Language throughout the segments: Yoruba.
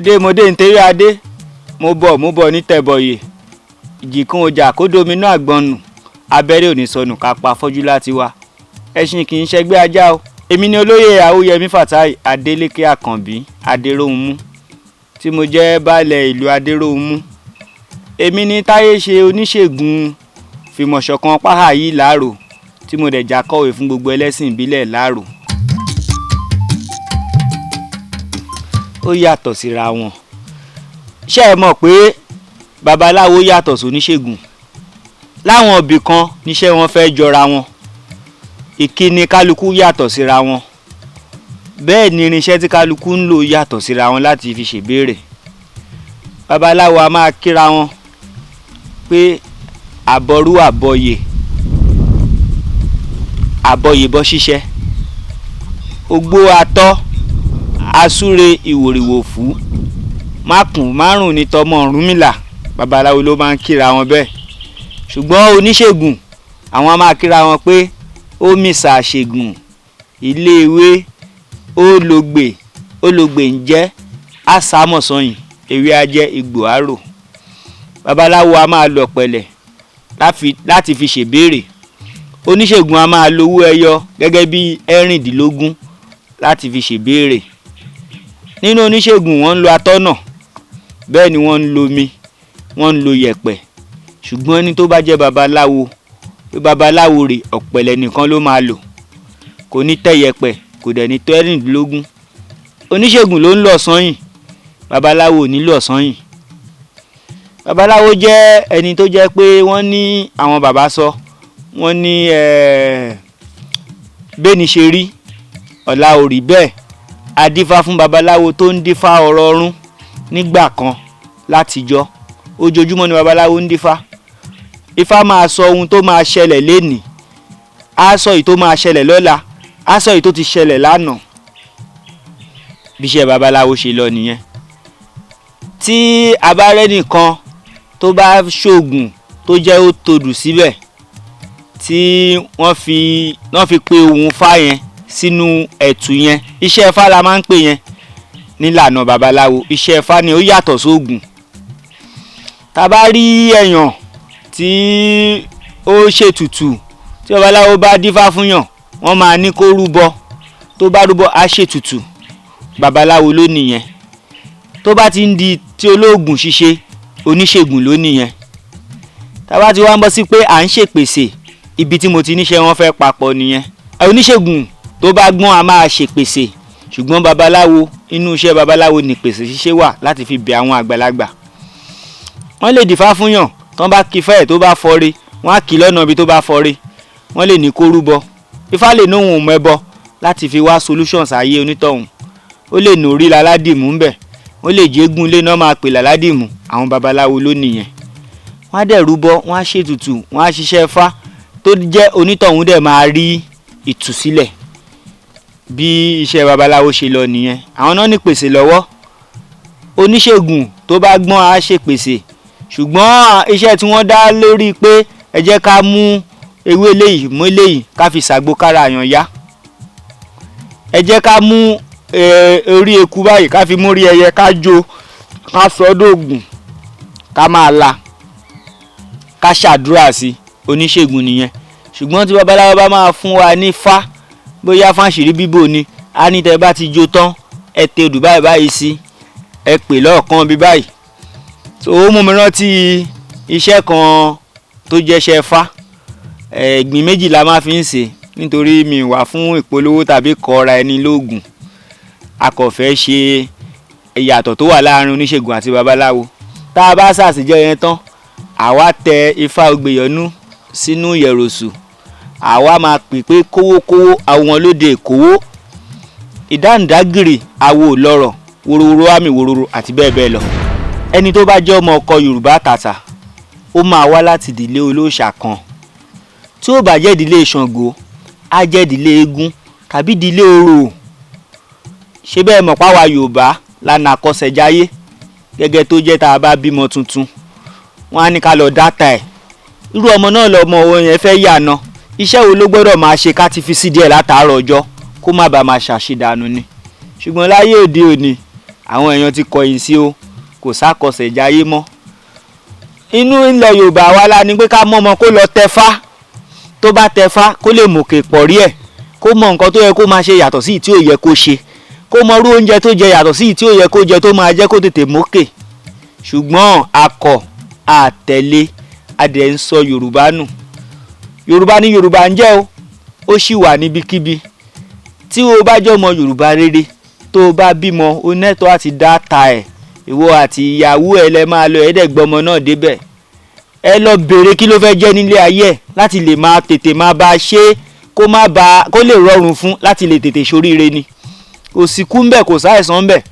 Mo dé, mo dé nítorí adé. Mo bọ̀, mo bọ̀ ní tẹ̀bọ̀yè. Ìjìkún ọjà kó dominú àgbọn nù. Abẹ́rẹ́ òní sọnù ká pa fọ́jú láti wá. Ẹṣin kì í ṣẹgbẹ́ ajá o. Èmi ni olóyè Àwòyẹmí Fatai Adélékè Àkànbí Adéròhunmú, tí mo jẹ́ baálẹ̀ ìlú Adéròhunmú. Èmi ni Táyé ṣe oníṣègùn fìmọ̀ṣọ̀kan Páhàyí Ìlárò, tí mo dẹ̀ jákọ̀wé fún gbogbo ẹlẹ́sìn ìbílẹ̀ Ìlárò. Ó yàtọ̀ síra wọn. Ṣé ẹ mọ̀ pé babaláwo yàtọ̀ sóníṣègùn? Láwọn ibì kan níṣẹ́ wọn fẹ́ jọra wọn. Ìkíni kálukú yàtọ̀ síra wọn. Bẹ́ẹ̀ ni irinṣẹ́ tí kálukú ń lò yàtọ̀ síra wọn láti fi ṣèbéèrè. Babaláwo a máa kíra wọn pé àbọrú àbọyè, àbọyè bọ́ ṣíṣẹ́, ogbó atọ́, asúre ìwòrìwòfú, mákùn márùn ní tọmọ Ọ̀rúnmìlà. Babaláwo ló máa ń kíra wọn bẹ́ẹ̀. Ṣùgbọ́n oníṣègùn àwọn a máa kíra wọn pé ó mìsà ṣègùn, iléèwé, ó lògbè, ó lògbè ń jẹ́, àsámọ̀sọyìn, ewé ajẹ́, igbó àrò. Babaláwo a máa lọ pẹ̀lẹ̀ láti fi ṣèbéèrè. Oníṣègùn a máa lo owó ẹyọ gẹ́gẹ́ bí 16 láti fi ṣèbéèrè. Nínú oníṣègùn wọ́n ń lo atọ́nà, bẹ́ẹ̀ ni wọ́n ń lo omi, wọ́n ń lo yẹ̀pẹ̀. Ṣùgbọ́n ẹni tó bá jẹ́ babaláwo, pé babaláwo rè, ọ̀pẹ̀lẹ̀ nìkan ló máa lò. Kò ní tẹ́ yẹ̀pẹ̀, kò dẹ̀ ní tẹ́ 16. Oníṣègùn ló ń lọ sọ́yìn, babaláwo ò ní lọ sọ́yìn. Babaláwo jẹ́ ẹni tó jẹ́ pé wọ́n ní àwọn bàbá sọ, wọ́n ní bẹ́ẹ̀ ni ṣe rí, ọ̀la ò rí bẹ́ẹ̀. A dífá fún babaláwo tó ń dífá ọ̀rọ̀ ọ̀run nígbà kan látijọ́. Ojoojúmọ́ ni babaláwo ń dífá. Ifá máa sọ ohun tó máa ṣẹlẹ̀ lénìí, á sọ èyí tó máa ṣẹlẹ̀ lọ́la, á sọ èyí tó ti ṣẹlẹ̀ lánàá. Bí iṣẹ́ babaláwo ṣe lọ nìyẹn. Tí a bá rẹ́nìkan tó bá ṣoògùn tó jẹ́ ó todù síbẹ̀, tí wọ́n fi pe ohun fá yẹn sínú ẹ̀tù yẹn, iṣẹ́ ifá la máa ń pè yẹn nílànà babaláwo. Iṣẹ́ ifá ni ó yàtọ̀ sóògùn. Tá bá rí èèyàn tí ó ṣètùtù, tí babaláwo bá dífá fún yàn, wọ́n máa ní kó rúbọ. Tó bá rúbọ, á ṣètùtù. Babaláwo ló nìyẹn. Tó bá ti ń di tí olóògùn ṣíṣe, oníṣègùn ló nìyẹn. Tá bá ti wá ń bọ́ sí pé à ń ṣèpèsè, ibi tí mo ti níṣẹ́ wọn fẹ́ papọ̀ nìyẹn. Oníṣègùn tó bá gbọ́n a máa ṣèpèsè, ṣùgbọ́n babaláwo, inú iṣẹ́ babaláwo ni pèsè ṣíṣe wà láti fi bẹ àwọn àgbàlagbà. Wọ́n lè dífá fún yàn, tán bá kí fẹ́ẹ̀ tó bá fọ́re, wọ́n á kí lọ́nà ibi tó bá fọ́re. Wọ́n lè ní kó rúbọ. Ifá lè ní òun mẹ́bọ láti fi wá solutions ayé onítọ̀hún. Ó lè ní orí láládìmú ńbẹ̀, ó lè jégún ilé náà máa pè láládìmú. Àwọn babaláwo ló nìyẹn. Wọ́n á dẹ̀ rúbọ, wọ́n á ṣètùtù, wọ́n á ṣiṣẹ́ ifá tó jẹ́ onítọ̀hún dẹ̀ máa rí ìtúsílẹ̀. Bí iṣẹ́ babaláwo ṣe lọ nìyẹn. Àwọn náà ní pèsè lọ́wọ́. Oníṣègùn tó bá gbọ́n á ṣèpèsè, ṣùgbọ́n iṣẹ́ tí wọ́n dá lórí pé ẹ jẹ́ ká mú ewé léyìí mú léyìí ká fi ṣàgbo kára àyàn yá, ẹ jẹ́ ká mú orí eku báyìí ká fi mú orí ẹyẹ ká jó ká sọ dóògùn ká máa la ká ṣàdúrà sí, oníṣègùn nìyẹn. Ṣùgbọ́n tí babaláwo bá máa fún wa ní fá, bóyá fáṣírí bíbò ni, á ní tẹ́ bá ti jó tán, ẹ tẹ odù báyìí báyìí sí, ẹ pè lọ́ọ̀kan bí báyìí. So ó mú mi rántí iṣẹ́ kan tó jẹ́ṣẹ́ fá. Ẹ̀gbin méjì la máa fi ń ṣe, nítorí mi wà fún ìpolówó tàbí kọ́ra ẹni lóògùn. A kò fẹ́ ṣe ìyàtọ̀ tó wà láàrin oníṣègùn àti babaláwo. Tá a bá ṣàṣejọ yẹn tán, àwa tẹ ifá ògbèyọnú sínú ìyẹ̀rọ̀sù. Àwa máa pè pé kówókówó àwọn lóde ìkówó, ìdáǹdágìrì àwo lọ́rọ̀, worowóró àmì worowóró àti bẹ́ẹ̀ bẹ́ẹ̀ lọ. Ẹni tó bá jẹ́ ọmọ ọkọ Yorùbá tàtà, ó máa wá láti ìdílé olóòṣà kan. Tí ó bá jẹ́ ìdílé Ṣàngó, á jẹ́ ìdílé eégún tàbí ìdílé orò. Ṣé bẹ́ẹ̀ mọ̀ páwa Yorùbá la nà kọsẹ̀jáyé gẹ́gẹ́ tó jẹ́ tá a bá bímọ tuntun, wọ́n á ní ká lọ dáta ẹ̀. Irú ọmọ náà lọmọ òun yẹn fẹ́ yà ná. Iṣẹ́ wo ló gbọ́dọ̀ máa ṣe ká ti fi sí díẹ̀ látàárọ̀ ọjọ́ kó má bàa máa ṣàṣìdànù ni. Ṣùgbọ́n láyé òde òní, Àwọn èèyàn ti kọ̀yìn sí o, kò sákọsẹ̀jayé mọ́. Inú ilẹ̀ Yorùbá wa la ní pé ká mọ́ ọmọ kó lọ tẹfá. Tó bá tẹfá, kó lè mòkè pọ̀ rí ẹ̀, kó mọ nǹkan tó yẹ kó máa ṣe yàtọ̀ sí tí ò yẹ kó ṣe, kó mọ irú oúnjẹ tó jẹ yàtọ̀ sí tí ò yẹ kó jẹ, tó máa jẹ́ kó tètè mókè. Ṣùgbọ́n akọ̀ àtẹ̀lé, adẹ̀ ń sọ Yorùbá nù. Yorùbá ní Yorùbá ń jẹ́ o, ó sì wà níbikíbi. Tí o bá jẹ́ ọmọ Yorùbá rere, tó o bá bímọ, o nẹ́tọ́ àti dá ta ẹ̀. Ìwọ àti ìyàwó ẹ lẹ máa lọ ẹ̀ẹ́dẹ̀gbọ́mọ náà débẹ̀. Ẹ lọ bèrè kí ló fẹ́ jẹ́ nílé ayé ẹ̀, láti lè máa tètè máa bá a ṣe, kó má ba kó lè rọrùn fún láti lè tètè ṣoríire ni. Kò sí kú ńbẹ̀, kò sáìsàn ńbẹ̀.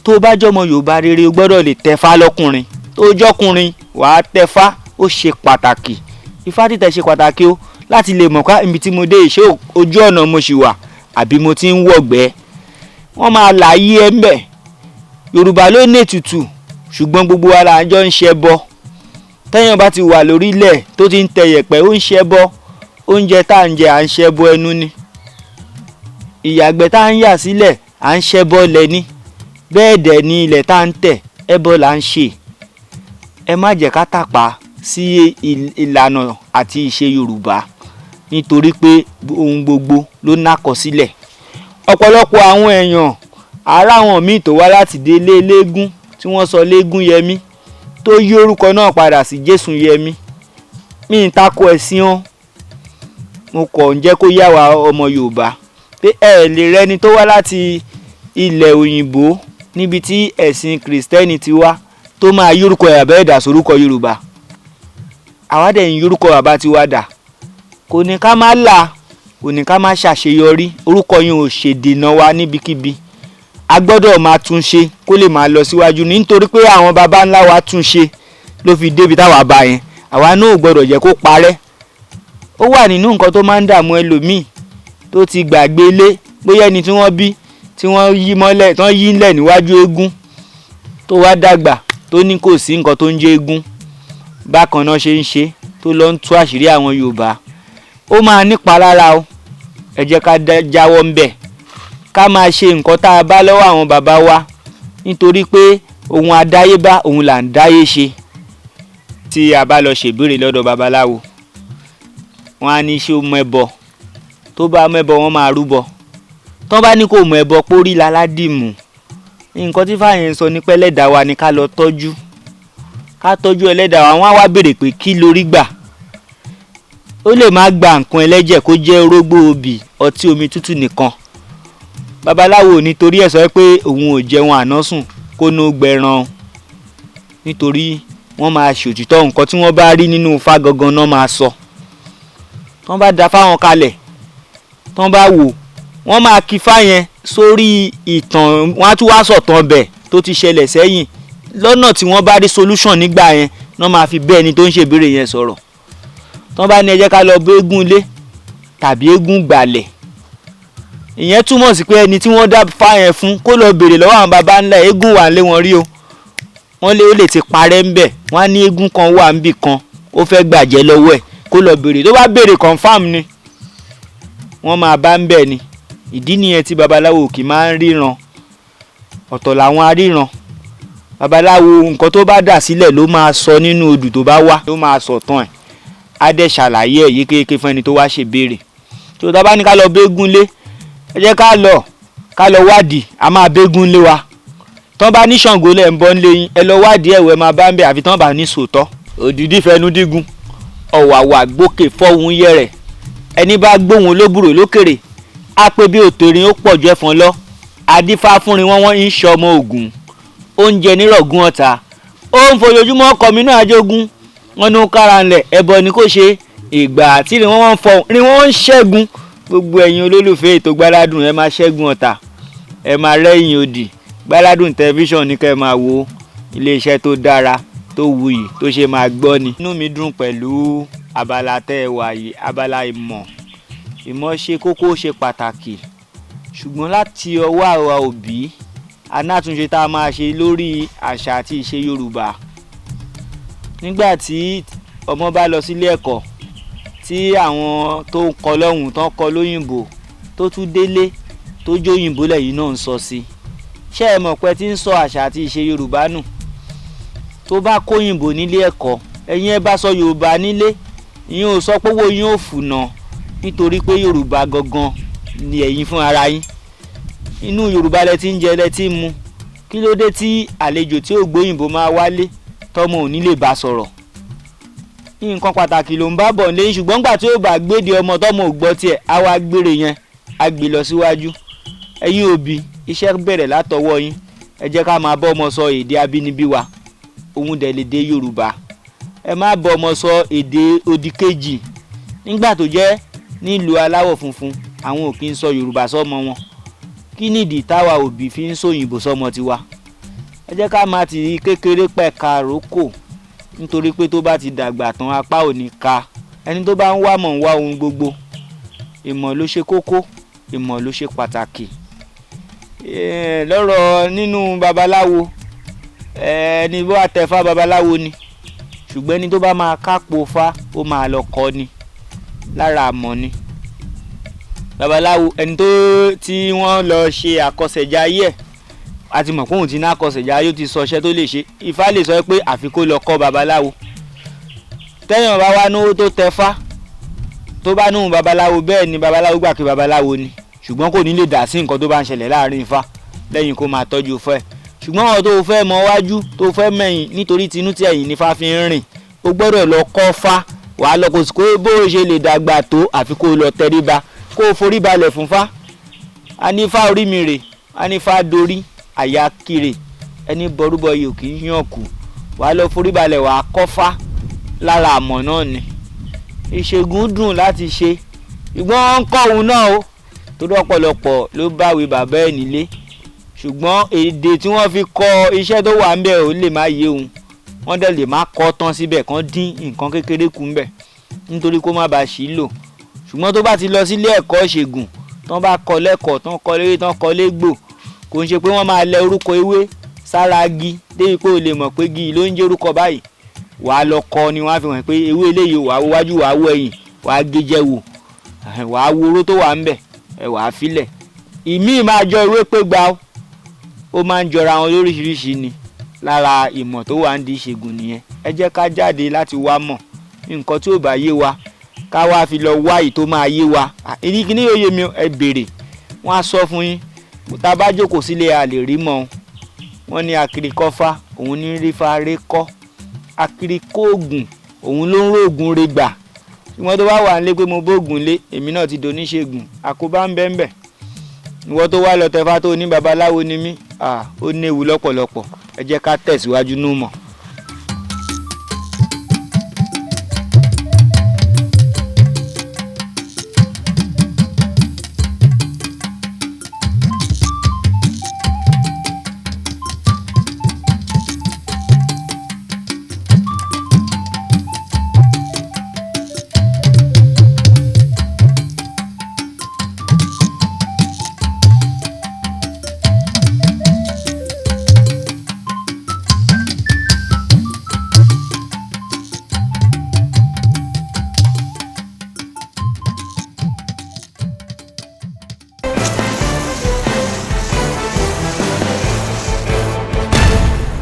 Tó o bá jọmọ Yorùbá rere, o gbọ́dọ̀ lè tẹfá lọ́kùnrin. Tó o jọkùnrin, wàá tẹfá. Ó ṣe pàtàkì, ifá títẹ̀ ṣe pàtàkì o, láti lè mọ̀ ká ibi tí mo dé, ìṣe ojú ọ̀nà mo ṣì wà àbí mo ti ń wọ̀gbẹ́. Wọ́n máa láyé ẹ ńbẹ̀. Yorùbá ló ní ètùtù, ṣùgbọ́n gbogbo wa là ń jọ ń ṣẹbọ. Tẹ́yàn bá ti wà lórílẹ̀ tó ti ń tẹ yẹ̀pẹ̀, ó ń ṣẹbọ. Oúnjẹ tá à ń jẹ, à ń ṣẹbọ ẹnu ni. Ìyàgbẹ́ tá à ń yà sílẹ̀, à ń ṣẹbọ lẹ̀ ni. Bẹ́ẹ̀ dẹ̀ ni ilẹ̀ tá à ń tẹ̀, ẹbọ là ń ṣe. Ẹ má jẹ́ ká tàpá sí ìlànà àti ìṣe Yorùbá, nítorí pé ohun gbogbo ló nákọsílẹ̀. Ọ̀pọ̀lọpọ̀ àwọn èèyàn ará àwọn míì tó wá láti délé léégún tí wọ́n sọ léégún Yẹmí, tó yí orúkọ náà padà sí Jésù Yẹmí. Mi ń takò ẹ̀sìn o, mo kàn ń jẹ́ kó yá wa ọmọ Yorùbá pé ẹ lè rẹni tó wá láti ilẹ̀ òyìnbó, níbi tí ẹ̀sìn Kìrìsìtẹ́nì ti wá, tó máa yí orúkọ bàbá ẹ̀dà sórúkọ Yorùbá. Àwa dẹ̀ ń yí orúkọ bàbá tiwa dà. Kò ní ká má là, kò ní ká má ṣàṣeyọrí. Orúkọ yẹn ò ṣèdènà wa níbikíbi. A gbọ́dọ̀ máa tún ṣe kó lè máa lọ síwájú, nítorí pé àwọn baba ńlá wa tún ṣe ló fi débi táwa bá yẹn. Àwa náà ò gbọ́dọ̀ jẹ́ kó parẹ́. Ó wà nínú nǹkan tó máa ń dààmú ẹlòmíì tó ti gbàgbé ilé, bóyá ẹni tí wọ́n bí, tí wọ́n yí mọ́lẹ̀, tí wọ́n yí ńlẹ̀ níwájú eégún, tó wá dàgbà, tó ní kò sí nǹkan tó ń jẹ́ eégún, bákan náà ṣe ń ṣe, tó lọ ń tú àṣírí àwọn Yorùbá. Ó máa nípa lára o. Ẹ jẹ́ ká jáwọ́ ńbẹ̀, ká máa ṣe nǹkan tá a bá lọ́wọ́ àwọn bàbá wa, nítorí pé ohun àdáyébá òun là ń dáyé ṣe. Tí a bá lọ ṣèbéèrè lọ́dọ̀ babaláwo, wọ́n á ní ṣé ó mọ ẹbọ. Tó bá mọ ẹbọ, wọ́n máa rúbọ. Tó bá ní kò mọ ẹbọ, pórí láládìmù. Nǹkan tí fáyẹn sọ ní pé ẹlẹ́dàá wa ni ká lọ tọ́jú, ká tọ́jú ẹlẹ́dàá wa. Wọ́n á wá béèrè pé kí lórí gbà. Ó lè má gba nǹkan ẹlẹ́jẹ̀, kó jẹ́ orógbó, obì, ọtí, omi tútù nìkan. Babaláwo nítorí ẹ̀ sọ pé òun ò jẹun àná sùn kó ní ó gbẹran, nítorí wọ́n máa ṣòtítọ́. Nǹkan tí wọ́n bá rí nínú Ifá gangan náà máa sọ. Tọ́n bá da fáwọn kalẹ̀, tọ́n bá wò, wọ́n máa kí fá yẹn sórí ìtàn. Wọ́n á tún wá sọ̀tàn bẹ̀ tó ti ṣẹlẹ̀ sẹ́yìn, lọ́nà tí wọ́n bá rí solution nígbà yẹn náà máa fi bẹ́ẹ̀ ni tó ń ṣèbéèrè yẹn sọ̀rọ̀. Tọ́n bá ní ẹ jẹ́ ká lọ bá eégún ilé tàbí eégún gbàlẹ̀, ìyẹn túmọ̀ sí pé ẹni tí wọ́n dá fá yẹn fún, kó lọ béèrè lọ́wọ́ àwọn baba ńlá. Eégún wà lé wọn rí o, wọ́n lé ó lè ti parẹ́ ńbẹ̀. Wọ́n á ní eégún kan wà níbì kan, ó fẹ́ gbàjẹ́ lọ́wọ́ ẹ̀, kó lọ béèrè. Tó bá béèrè, confam ni wọ́n máa bá ń bẹ̀ ni. Ìdí nìyẹn tí babaláwo kì í máa ń ríran. Ọ̀tọ̀ làwọn aríran. Babaláwo, nǹkan tó bá dà sílẹ̀ ló máa sọ nínú odù tó bá wá, ló máa sọ̀tàn ẹ̀, á dẹ̀ ṣàlàyé ẹ̀ yékéyéké fún ẹni tó wá ṣèbéèrè. Tó tá bá ní ká lọ bégún lé, ẹ jẹ́ ká lọ wádìí, a máa bégún lé wa. Tán bá ní Ṣàngó lẹ̀ ń bọ́ ń lé yín, ẹ lọ wádìí ẹ̀wẹ̀, máa bá ń bẹ̀, àfi tán bá ní sòótọ́. Òdìdí fẹnu dígun, ọ̀wàwà gbókè fọ́hún yẹ̀rẹ̀. Ẹni bá gbóhùn lóbùrò lókèrè á pé bí òtòrin ó pọ̀ ju ẹ̀fọn lọ. Adífá fúnrin wọn, wọ́n ń ṣọmọ Ògùn, oúnjẹ nírọ̀gùn ọ̀tá, ó ń fojoojúmọ́ kọminú àjogún. Wọn ní ó kára ńlẹ̀, ẹbọ ni kò ṣe ìgbà tí rí wọn fọ rí wọn ń ṣẹ́gun. Gbogbo ẹ̀yin olólùfẹ́ ètò Gbáládùn, ẹ máa ṣẹ́gun ọ̀tá, ẹ máa rẹ́yìn òdì. Gbáládùn Tẹlifíṣàn ní kẹ́ ẹ máa wo, iléeṣẹ́ tó dára, tó wuyì, tó ṣe máa gbọ́ ni. Inú mi dùn pẹ̀lú abala tẹ́ ẹ wà yìí, abala ìmọ̀. Ìmọ̀ ṣe kókó, ṣe pàtàkì, ṣùgbọ́n láti ọwọ́ àwa òbí, anátúnṣe tá a máa ṣe lórí àṣà àti ìṣe Yorùbá. Nígbà tí ọmọ bá lọ sílé ẹ̀kọ́, tí àwọn tó ń kọ́ lọ́hùn tó ń kọ́ lóyìnbó, tó tún délé tó jóyìnbó lẹ́yìn náà ń sọ sí Ṣé ẹ mọ̀ pé tí ń sọ àṣà àti ìṣe Yorùbá nù? Tó bá kóyìnbó nílé ẹ̀kọ́, ẹ̀yin ẹ bá sọ Yorùbá nílé, ìyẹn ò sọ pé owó yín ò fùnà, nítorí pé Yorùbá gangan ni ẹ̀yin fún ara yín. Inú Yorùbá lẹ ti ń jẹ, lẹ ti ń mu. Kí ló dé tí àlejò tí ò gbóyìnbó máa wálé, tọmọ ò ní lè bá sọ̀rọ̀? Nǹkan pàtàkì ló ń bá bọ̀ lẹ́yìn, ṣùgbọ́n gbà tí ó bá gbéde ọmọ tọmọ ò gbọ́ tiẹ̀, á wá gbére yẹn, á gbé lọ síwájú. Ẹ̀yin òbí, iṣẹ́ bẹ̀rẹ̀ látọwọ́ yín. Ẹ jẹ́ ká máa bọ́ ọmọ sọ èdè abínibí wa, òun dẹ̀ lè dé Yorùbá. Ẹ má bọ́ ọmọ sọ èdè òdìkejì. Nígbà tó jẹ́ nílùú aláwọ̀ funfun, àwọn ò kí ń sọ Yorùbá sọ́mọ wọn, kí nìdí táwa òbí fi ń sòyìnbó sọ́mọ tiwa? Ẹ jẹ́ ká máa ti kékeré pẹ̀ka rókò, nítorí pé tó bá ti dàgbà tán, apá ò ní ka. Ẹni tó bá ń wá mọ̀ ń wá ohun gbogbo. Ìmọ̀ ló ṣe kókó, ìmọ̀ ló ṣe pàtàkì. Lọ́rọ̀ nínú babaláwo, ẹni bó àtẹ̀fá babaláwo ni, ṣùgbọ́n ẹni tó bá máa kápò fá, ó máa lọ kọ́ ni lára àmọ́ ni. Babaláwo ẹni tó tí wọ́n lọ ṣe àkọsẹ̀jayé ẹ̀, a ti mọ̀ pé òun ti ní àkọsẹ̀jayé, ó ti sọ iṣẹ́ tó lè ṣe. Ifá lè sọ pé àfi kó lọ kọ́ babaláwo. Tẹ́yàn bá wá náwó tó tẹfá, tó bá nóhun babaláwo, bẹ́ẹ̀ ni babaláwo gbà pé babaláwo ni, ṣùgbọ́n kò ní lè dá sí nǹkan tó bá ń ṣẹlẹ̀ láàrin Ifá lẹ́yìn kó máa tọ́jú fẹ́. Ṣùgbọ́n àwọn tó fẹ́ mọ wájú, tó fẹ́ mẹ̀yìn, nítorí tinú tí ẹ̀yìn nífá fi ń rìn, ó gbọ́dọ̀ lọ kọ́ fá. Wàá lọ, kò sí kó bó ṣe lè dàgbà tó, àfi kó lọ tẹríba, kó o forí balẹ̀ fún fá. A ní fá orí mi rè, a ní fá dorí àyà kiri, ẹni bọrúbọ yìí ò kì í yàn kù. Wàá lọ forí balẹ̀, wàá kọ́ fá lára àmọ̀ náà ni. Ìṣègùn dùn láti ṣe, ṣùgbọ́n wọ́n ń kọ́ òun náà o, torí ọ̀pọ̀lọpọ̀ ló báwí bàbá ẹ̀ nílé, ṣùgbọ́n èdè tí wọ́n fi kọ́ iṣẹ́ tó wà ńbẹ̀ ò lè má yé òun. Wọ́n dẹ̀ lè má kọ́ tán síbẹ̀, kán dín nǹkan kékeré kù ńbẹ̀ nítorí kó má bàa ṣì í lò. Ṣùgbọ́n tó bá ti lọ sílé ẹ̀kọ́ ìṣègùn, tán bá kọ́ lẹ́kọ̀ọ́, tán kọ́ léwé, tán kọ́ légbò, kò ń ṣe pé wọ́n máa lẹ orúkọ ewé sára igi débi pé o lè mọ̀ pé igi ló ń jẹ́ orúkọ báyìí. Wàá lọ kọ́ ni, wọ́n á fi hàn pé ewé eléyìí, wàá wo wájú, wàá wo ẹ̀yìn, wàá gé jẹ wò, wàá wo oró tó wà ńbẹ̀, ẹ wàá filẹ̀. Ìmíì máa jọ ewé pé gba ó máa ń jọra wọn lóríṣiríṣi ni. Lára ìmọ̀ tó wà ń di ìṣègùn nìyẹn. Ẹ jẹ́ ká jáde láti wá mọ̀ nǹkan tí ò bá yé wa, ká wá fi lọ wá èyí tó máa yé wa. Ìdí kíní yóò yé mi, ẹ béèrè, wọ́n á sọ fún yín. Tá a bá jókòó sílé, a lè rí mọ́. Wọ́n ní akirikọ́fá, òun ní rífá rékọ́, akirikóògùn, òun ló ń róògùn regbà. Ṣùgbọ́n tó bá wà nílé pé mo bóògùn lé, èmi náà ti doníṣègùn, àkóbá ń bẹ ń bẹ. Ìwọ tó wá lọ tẹfá tó ní babaláwo ni mí, ó léwu lọ́pọ̀lọpọ̀. Ẹ jẹ́ ká tẹ̀síwájú nú mọ̀.